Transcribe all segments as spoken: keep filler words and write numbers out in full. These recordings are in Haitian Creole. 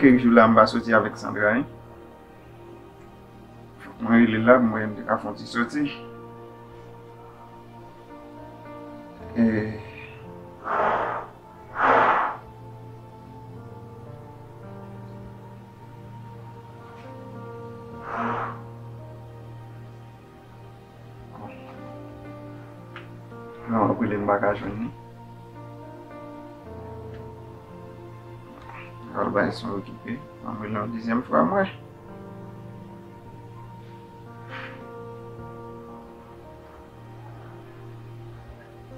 Kèk jou la, m pa soti avèk Sandra, wi. Fòk mwen rele l la pou mwen, m te ka fè yon ti soti. E, Bon. Non, m ap rele, m pa ka jwenn li. Al bay son okipe. M ap rele yon dezyèm fwa, mwen.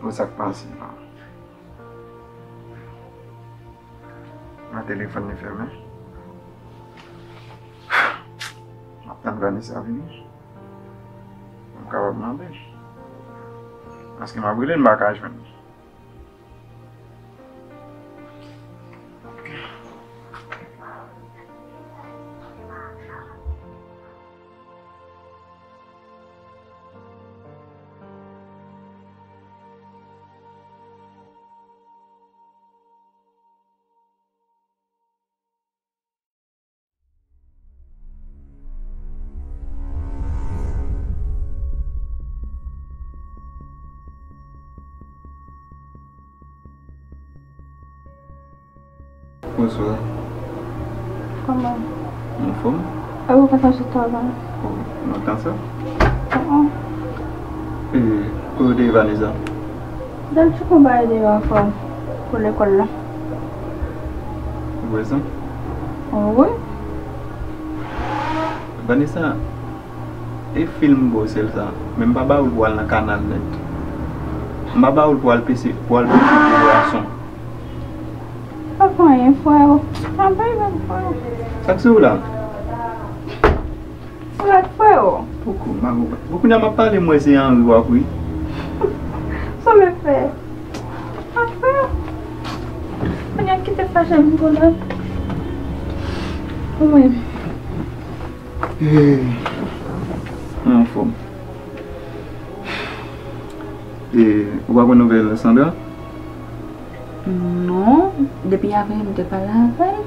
Bon, sa k pase la? Nan telefòn li fèmen. M ap tann Vanessa vini. M kapab mande. Paske m ap rele l, m pa ka jwenn li. Bonswa. Kòman? Anfòm? E ou, kòman se travay? Oh, lontan sa? Oh, oh. E, kote Vanessa? L al tcheke yon bagay deyò ankò pou lekòl la. Ou wè sa? Oh, wi. Vanessa, e fil m ba w sèl sa, men m pa ba ou l pou al nan kanal nèt. M pa ba ou l pou al pese, pou al pese pou bwason. Pa fè anyen, frè o. M ap bay vag, frè o. Sa k sou ou la? Frè, frè o. Poko, mago. Bon, kounye a m ap pale, m wè se Henry w ap ri. Sa w vle fè? Frè o. Kounye a kite fache m pou la. Wi. Hey. Mwen anfòm. E, ou pa pran nouvèl Sandra? Non, depi avè m te pale avè l.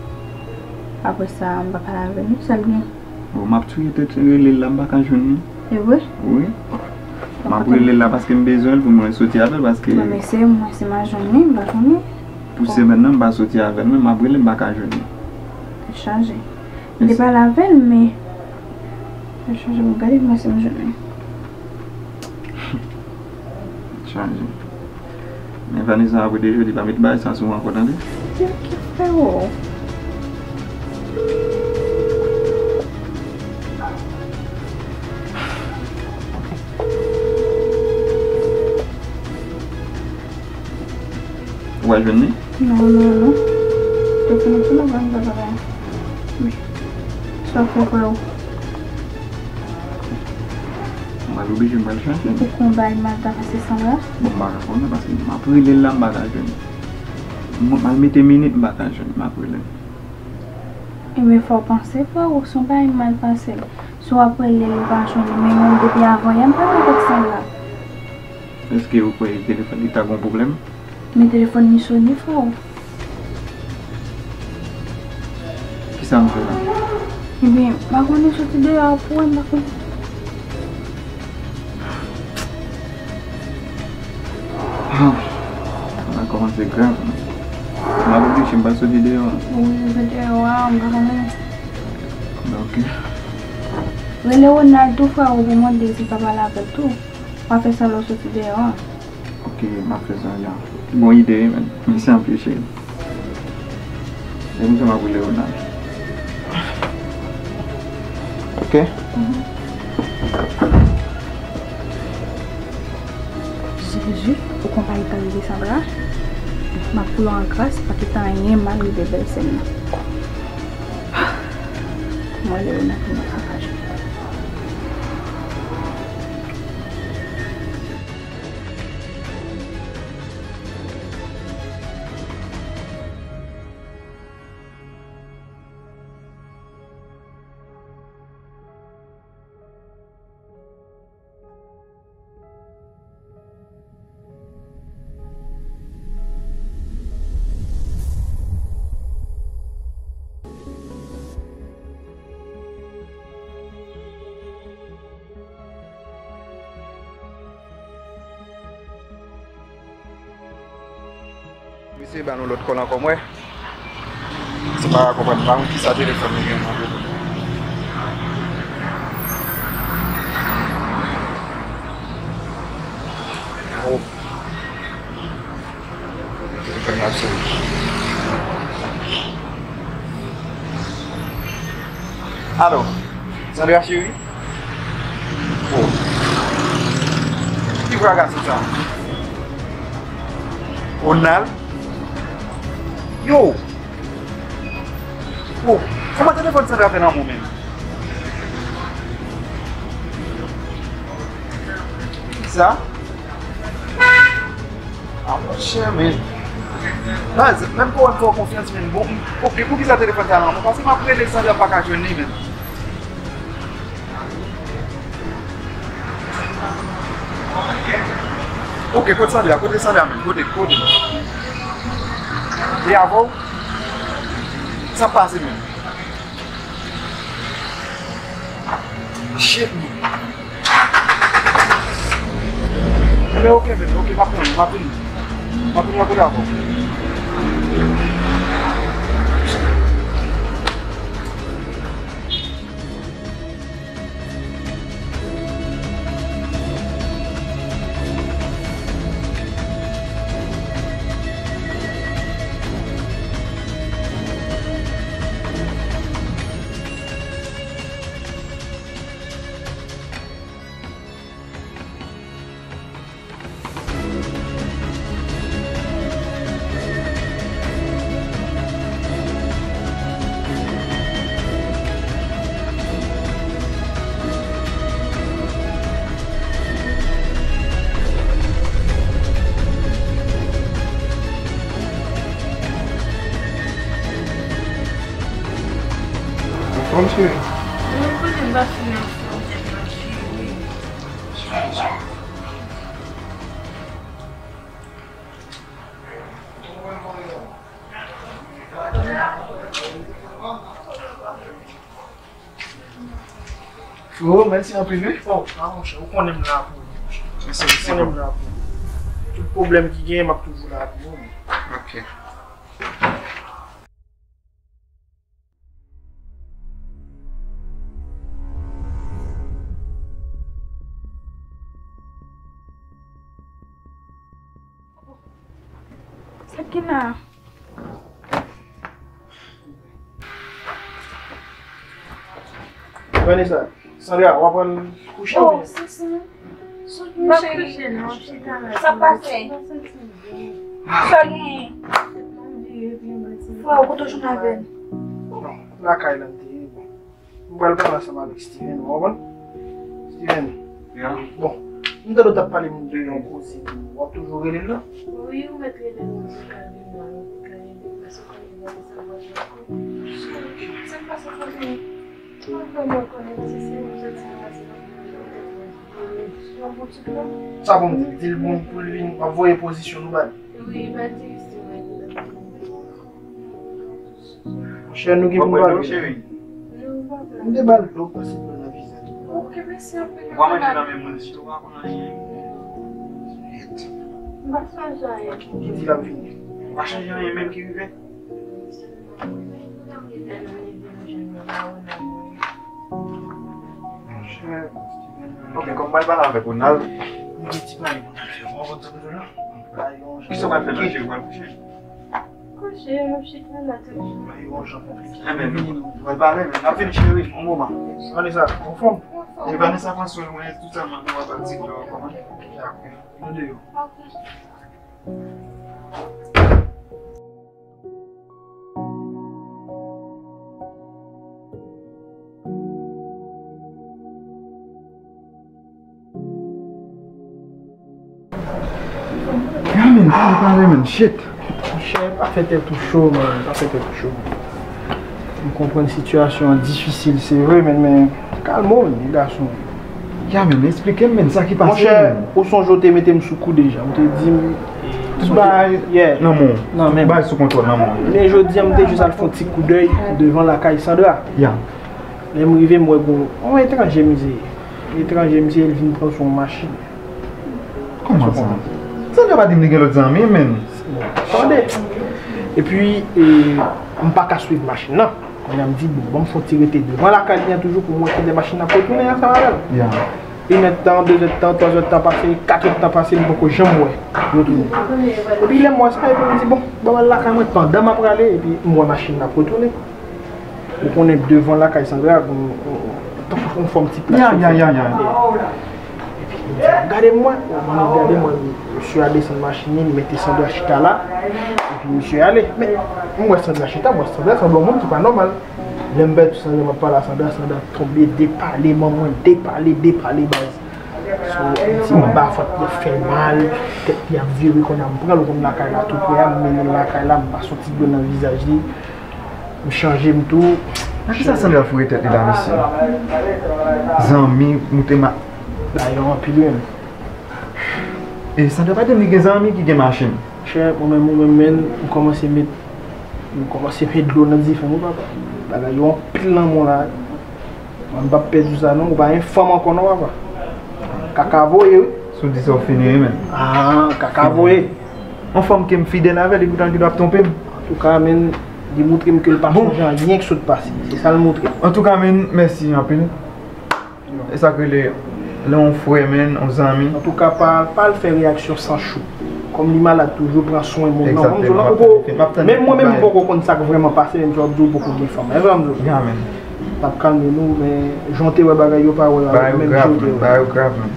Apre sa, m pa pale avè l, non, sa l gen. Bon, m ap touye tèt rele l la, m pa ka jwenn li. E vre? Wi. M ap rele l la paske m bezwen l pou mwen soti avè l paske... Bon, men se mwen, si m a jwenn li, m pa konnen. Pou semèn nan, m pa soti avè l, men m ap rele l, m pa ka jwenn li. Tèt chaje. M te pale avè l, men tèt chaje, m gade, m wè si m jwenn li. Tèt chaje. Men Vanessa ap rete jodi, pa met bagay sa sou ou ankò, tande? Di m ki fè w. Ou pa jwenn li? Non, non, non. Te fini pou nou vann bagay la. Wi. Sa w fè, frè o? M pral oblije, m pral chache. Ou konn bagay mal ta pase Sandra? Bon, m pa ka konnen paske m ap rele l la, m pa ka jwenn li. M, m al mete minit, m pa ka jwenn li, m ap rele l. Ebyen, fò w panse, frè o, se yon bagay mal pase l. Si w ap rele l, ou pa jwenn li, men mwen depi avan yè, m pale avèk Sandra. Èske ou kwè telefòn li ta gon pwoblèm? Men telefòn li sone, frè o. Kisa m fè la? Ebyen, m pa konnen, soti deyò pou wè, m pa konnen. Ah, sa kòmanse grav, non. M ap oblije, m pral soti deyò a. Wi, soti deyò a, m pa konnen. Ok. Rele Ronald tou, frè o, pou mande si l pa pale avè l tou. W a fè sa lè w soti deyò a. Ok, m ap fè sa, ya. Bon ide wi, men. Mèsi anpil, cheri. E m di m ap rele Ronald. Ok? Mhm. Jezi, ou konn pa gen tan rive Sandra. M ap priye an gras, pa kite anyen mal rive bèl sè m nan. Mwen, Leona, ki nan sakaje. Mesye ba nou lòt kòl ankò, m wè. Se pa konprann, m pa konn kisa telefòn li gen nan. Oh. Telefòn nan ap sone. Alo, Sandra cheri? Oh. Ki vwa gason sa? Ronald? Yo! Oh, kòman telefòn Sandra fè nan men m? Kisa? Ah, monchè, men. Baz, menm kò w fè w konfyans, men bon. Ok, poukisa telefòn sa nan men w? Paske m ap rele Sandra, m pa ka jwenn li, men. Ok, kote Sandra? Kote Sandra, men? Kote, kote? Li avè w? Sa pase, men? Shit, man. Enben, ok, men, ok, m ap vini, m ap vini. M ap vini yon kote avè w. Anfòm, cheri? Mwen konnen m pa fin anfòm, tèt mwen cheri. Frero, mèsi anpil, wi. Oh, pa monchè, ou konnen m la pou ou, monchè. Mèsi, mèsi, bro. Ou konnen m la pou ou. Tout pwoblèm ki genyen, m ap toujou la pou ou. Ok. Sa k gen la? Vanessa, Sandra, w ap pran kouche oubyen? Oh, Sisi. M ap kouche non, chita la. Sa pase? Sa gen? Frè, ou kote w jwenn avè l? Non, lakay la m te ye, bon. M pral pale ansanm avèk Steven, ou konprann? Steven. Ya. Bon, m tande w t ap pale m de yon koze tou. W ap toujou rele l la? Wi, ou mèt rele l, ou ka rele l, ou ka rele l, paske ou konnen sa vwazin an. Sa k pase, konnen? Mwen vrèman konnen, paske se yon soti nan pase nan yon bon ti plan. Sa pou m di, di l bon pou l vin, m ap voye pozisyon nou ba l. Wi, pa di Steven. Monchè, nou gen pou n pale. Cheri. M te ba l dlo pase pou l nan vizaj. Ok, mèsi anpil. Ou pa manje nan men moun, si ou pa konn anyen. M pa chanje anyen. Li di l ap vini. Ou pa chanje anyen menm ki rive? Monchè. Ok, kòm m pral pale avèk Ronald. M gen ti pale pou n al fè. Ou konprann sa m di w la? Kisa w pral fè la, cheri? Ou pral kouche? Kouche, m ap chita la toujou. Bay yon jan konplike. Enben, nou, nou pral pale, men n ap vini, cheri, yon moman. Vanessa, anfòm? Anfòm. E Vanessa pran swen mwen, tout sèlman nou ap pati dlo, kòman? Dakò. Nou deyò. Ok. Ya, men, pale, pale, men, shit. Monchè, pa fè tèt ou cho, men, pa fè tèt ou cho. M konprann sitiyasyon an difisil, se vre, men, men, kalme w, men, gason. Ya, men, eksplike m, men, sa ki pase, men. Monchè, ou sonje w te mete m sou kou deja, ou te di m tout bagay nan men w. Tout bagay sou kontwòl nan men w. Men jodi a, m te jis al fè yon ti koudèy devan lakay Sandra. Ya. Lè m rive, m wè gon, yon etranje, misye. Etranje, misye, l vin pran sou yon machin. Kòman sa? Sandra pa di m li gen lòt zanmi, men. Bon, tande. Epi, e, m pa ka swiv machin nan. Kounye a m di, bon, ban m fè yon ti rete devan lakay li an toujou pou m wè kilè machin nan ap retounen ansanm avè l. Inèdtan, dezèdtan, twazèdtan pase, katrèdtan pase, m poko janm wè yo tounen. Epi lè m wè sa, epi m di, bon, ban m al lakay mwen pandan m ap prale, epi m wè machin nan ap retounen. Ou konnen devan lakay Sandra, gon, gon, tankou yon fòm ti plas. Epi m di, gade mwen, mwen gade mwen, misye a desann machin li, li mete Sandra chita la, epi misye ale. Men, m wè Sandra chita, m wè Sandra sanble yon moun ki pa nòmal. Lè m pèdi Sandra, m ap pale a Sandra, Sandra tonbe, depale, manman depale, depale, baz. So, m di, m ba fòt li ap fè mal, tèt li ap vire, kounye a m pran l, ou konn lakay la tou prè a, m mennen l lakay la, m pase yon ti dlo nan vizaj li, m chanje m tou. Nan kisa Sandra foure tèt li la, mesye? Zanmi, moute ma. Dayè anpil menm. E Sandra pa di m li gen zanmi ki gen machin. Chè, mwen menm, mwen menm, menm, m kòmanse met, m kòmanse met dlo nan dife m wi papa. Bagay yo anpil nan mwen la. Mwen m p ap pèdi sa non, ou pa gen fanm ankò non papa. Kaka voye wi. Si w di sa w fini wi menm. Ah, kaka voye. Yon fanm ke m fidèl avè l, epoutan li ap twonpe m. Antouka, menm, li montre m ke l pa sonje anyen k sot pase. Se sa l montre m. Antouka, menm, mèsi anpil. E sa k rele, lè yon frè, menm, yon zanmi. Antouka, pa, pa al fè reyaksyon san chou. Kòm li malad toujou, pran swen moun nan. Ou poko, menm mwen menm, m poko konn sa k vrèman pase, menm jan w ap di w poko gen fanm. Èske w ap di w? N ap kalme nou, men jan w te wè bagay yo pa wè menm jan w te wè. Bagay yo grav, menm.